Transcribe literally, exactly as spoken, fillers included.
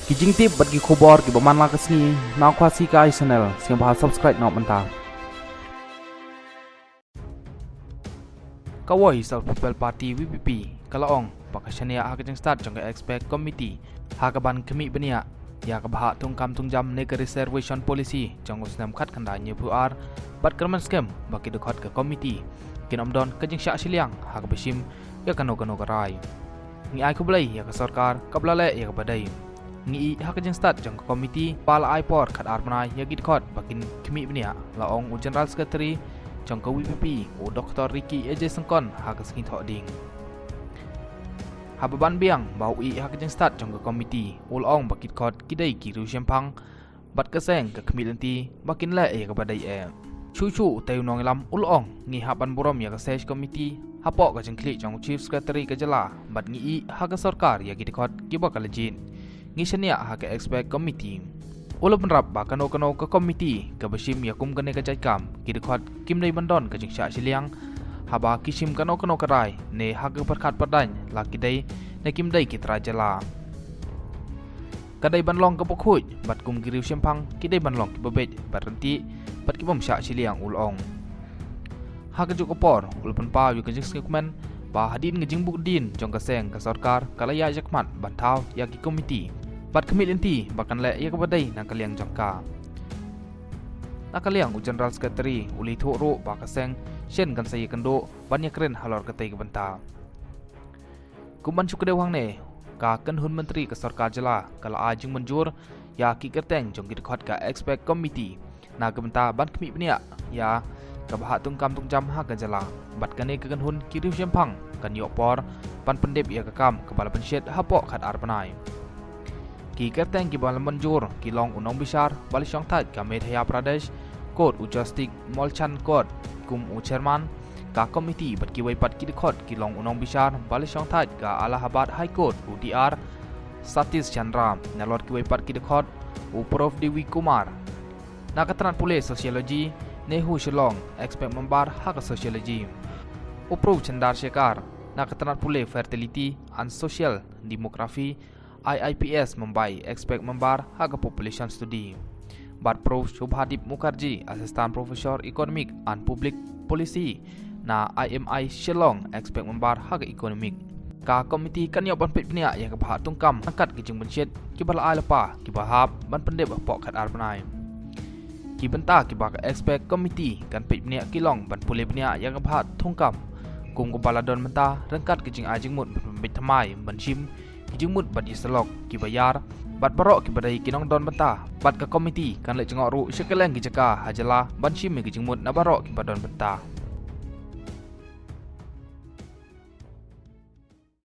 Ki jingtip bad ki khubor kiba man la ka sngi na Khasi Kai Channel, sngewbha subscribe noh mynta. Ka Voice of People Party, V P P, ka la ong ba ka shaniah ha ka jingstad jong ka Expert Committee ha kaban khmih bniah ïa ka bhah thungkam thungjam ne ka Reservation Policy jong u snem khatkhyndai hynñiewphew ar bad kyrmen skhem ba ki dkhot ka committee kin ym don ka jingshah shiliang ha kaba shim ïa kano kano ka rai. Ngi ai khublei ïa ka sorkar kaba la leh ïa kaba dei. Ngi ïohi ha ka jingstad jong ka committee ba la ai por khatar bnai ïa ki dkhot ba kin khmih bniah, la ong u General Secretary jong ka V P P, u Doctor Ricky A J Syngkon, ha ka sngi Thohdieng. Haba ban biang ba u ïohi ha ka jingstad jong ka committee, u la ong ba ki dkhot ki dei ki riewshemphang bad ka seng ka khmih lynti ba kin leh ïa kaba dei eh. Shuh shuh u Teiw Nongïalam u la ong, ngi hap ban burom ïa ka SAGE Committee hapoh ka jingkhlieh jong u Chief Secretary ka jylla bad ngi ïohi ha ka sorkar ïa ki dkhot kiba ka la jied. Ngi shaniah ha ka Expert Committee. U la bynrap ba kano kano ka committee kaba shim ïa kum kane ka jait kam, ki dkhot kim dei ban don ka jingshah shiliang haba ki shim kano kano ka rai ne ha ka pyrkhat pyrdaiñ la ki dei ne kim dei ki trai jylla. Ka dei ban long kaba khuid bad kum ki riewshemphang ki dei ban long kiba beit bad ryntih bad kibym shah shiliang, u la ong. Ha kajuh ka por u la pynpaw ïa ka jingsngewkmen ba hadien ka jingbuddien jong ka seng, ka sorkar ka la ïaid shakhmat ban thaw ïa ki committee bad khmih lynti ba kan leh ïa kaba dei na ka liang jong ka. Na ka liang u General Secretary u la ïathuh ruh ba ka seng shen kan sa ïakynduh ban ïakren halor katei ka bynta. Kum ban shu kdew hangne, ka kynhun myntri ka sorkar jylla ka la ai jingmynjur ïa ki kyrteng jong ki dkhot ka Expert Committee na ka bynta ban khmih bniah ïa ka bhah thungkam thungjam ha ka jylla. Bad kane ka kynhun ki riewshemphang kan ïoh por ban pyndep ïa ka kam kaba la pynshet hapoh khatar bnai. Ki kyrteng kiba la mynjur ki long u nongbishar ba la shongthait ka Madhya Pradesh Court, u Justice Molchan Kod, kum u chairman ka committee, bad kiwei pat ki dkhot ki long u nongbishar ba la shongthait ka Allahabad High Court, u D R Satish Chandra, nalor kiwei pat ki dkhot u Prof Devi Kumar. Na ka tnat pule Sociology, Nehu Shillong, expert member ha ka Sociology. U Prof Chandar Shekhar, na ka tnat pule Fertility and Social Demography, I I P S Mumbai, expert member ha ka Population Study. Bad Prof Shubhadeep Mukherjee, Assistant Professor Economic and Public Policy na I M I Shillong, expert member ha ka Economic. Ka committee kan ïoh ban peit bniah ïa ka bhah thungkam ryngkat ki jingpynshit kiba la ai lypa kiba hap ban pyndep hapoh khatar bnai. Ki bynta kiba ka Expert Committee kan peit bniah ki long ban pule bniah ïa ka bhah thungkam kum kaba la don mynta, ryngkat ki jingai jingmut ban pynbeit thymmai ban shim ki jingmut bad ïasyllok kiba ïar bad baroh kiba dei ki nongdon bynta. Bad ka committee kan leit jngoh ruh sha kylleng ki jaka ha jylla ban shim ïa ki jingmut na baroh kiba don bynta.